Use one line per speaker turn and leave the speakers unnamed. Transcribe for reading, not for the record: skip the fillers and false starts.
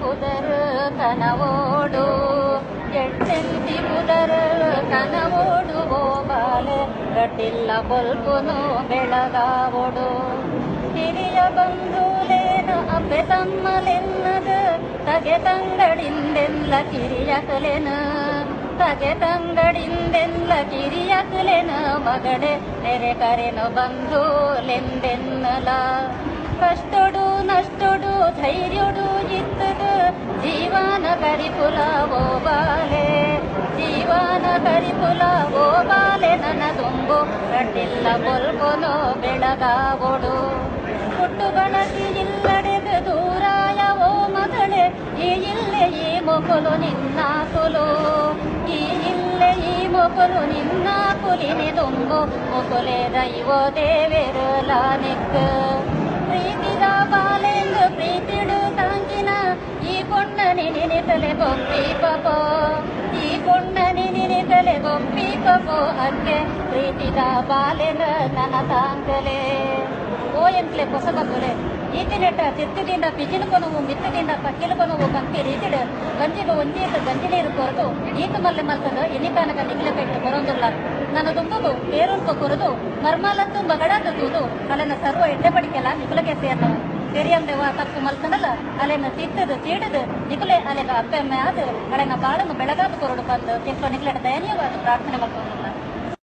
ಪುದರ್ ಕನವೋಡು ಎಡ್ಡೆಂತಿ ಪುದರ್ ಕನವೋಡು ಓ ಬಾಲೆ ರಟ್ಟಿಲ್ಲ ಬೊಲ್ಪುನು ಬೆಳಗಾವೋಡು ಹಿರಿಯ ಬಂಧುಲೇನ ಅಪ್ಪೆ ತಮ್ಮಲೆನ್ನದ ತಗೆ ತಂಗಡಿಂದೆಲ್ಲ ಕಿರಿಯಕಲೆನ ತಗೆ ತಂಗಡಿಂದೆಲ್ಲ ಕಿರಿಯಕಲೆನ ಮಗಡೆ ನೆರೆ ಕರೆನು ಬಂಧುಲೆಂದೆನ್ನಲ ಕಷ್ಟೊಡು ನಷ್ಟೊಡು ಧೈರ್ಯೊಡು ಇತ್ತದ ಜೀವನ ಕರಿಪುಲ ಓ ಬಾಲೆ ಜೀವನ ಕರಿಪುಲ ಓ ಬಾಲೆ ನನ್ನ ದುಂಬು ರಡ್ಡಿಲ್ಲ ಬೊಲ್ಪುನು ಬೆಳಗಾವೊಡು ಹುಟ್ಟು ಬಳಸಿ ಇಲ್ಲಡೆದ ದೂರಾಯ ಓ ಮಗಳೇ ಈ ಇಲ್ಲೆ ಈ ಮೊಕಲು ನಿನ್ನ ಕುಲು ಈ ಇಲ್ಲೆ ಈ ಮೊಕಲು ನಿನ್ನ ಕುಲಿನಿ ದುಂಬು ಮೊಕುಲೆ ದೈವ ದೇವೆರಲಾನಿಕ್ ಪ್ರೀತಿದ ಬಾಲೆಂದು ಪ್ರೀತಿಡು ತಾಂಕಿನ ಈ ಪೊಣ್ಣನಿ ನಿನಿತಲೆ ಬೊಪ್ಪಿ ಪಪೋ ಈ ಪೊಣ್ಣನಿ ನಿನಿತಲೆ ಬೊಪ್ಪಿ ಪಪೋ ಅಕ್ಕೆ ಪ್ರೀತಿದ ಬಾಲೆನ ನನ್ನ ತಾಂಕಲೆ ಓ ಎಂಕ್ಲೆ ಹೊಸ ಬಂಧುಲೆ ಈತಿನೆಟ್ಟ ತಿತ್ತಿದಿಂದ ಪಿಜಿನ ಕೊನವು ಮಿತ್ತದಿಂದ ಪಕ್ಕಿಲ ಕೊನವು ಪಂಪಿ ರೀತಿಡು ಗಂಜಿಗ ಒಂಜೀತ ಗಂಜಿ ನೀರು ಕೊರದು ಈತ ಮಲ್ಲೆ ಮಲ್ತದ ಎನಿಕಾನಕ ನಿಗ್ಲೆ ಪೆಟ್ಟು ಬರೋದಿಲ್ಲ ನನ್ನ ತುಂಬುಗು ಪೇರುಂಪ ಕೊರದು ಮರ್ಮಾಲತ್ತು ಮಗಡಾದ ತೂದು ಅಲೆನ ಸರ್ವ ಎಡ್ಡೆ ಪಡಿಕೆಲ್ಲ ನಿಕುಲಗೆ ಸೇರ್ನವು ತೆರಿಯಂದೆವ ತಪ್ಪು ಮಲ್ತನಲ್ಲ ಅಲೆನ ತಿತ್ತದು ತೀಡದು ನಿಕುಲೆ ಅಲೆಗ ಅಪ್ಪೆಮ್ಮೆ ಆದ ಅಲೆನ ಬಾಳನ್ನು ಬೆಳಗಾದ ಕೊರಡು ಬಂದು ತಿಂಕೊ ನಿಕ್ಲೆಟ ದಯನೀಯವಾದ ಪ್ರಾರ್ಥನೆ ಮಲ್ತೊಂದುಲ್ಲ.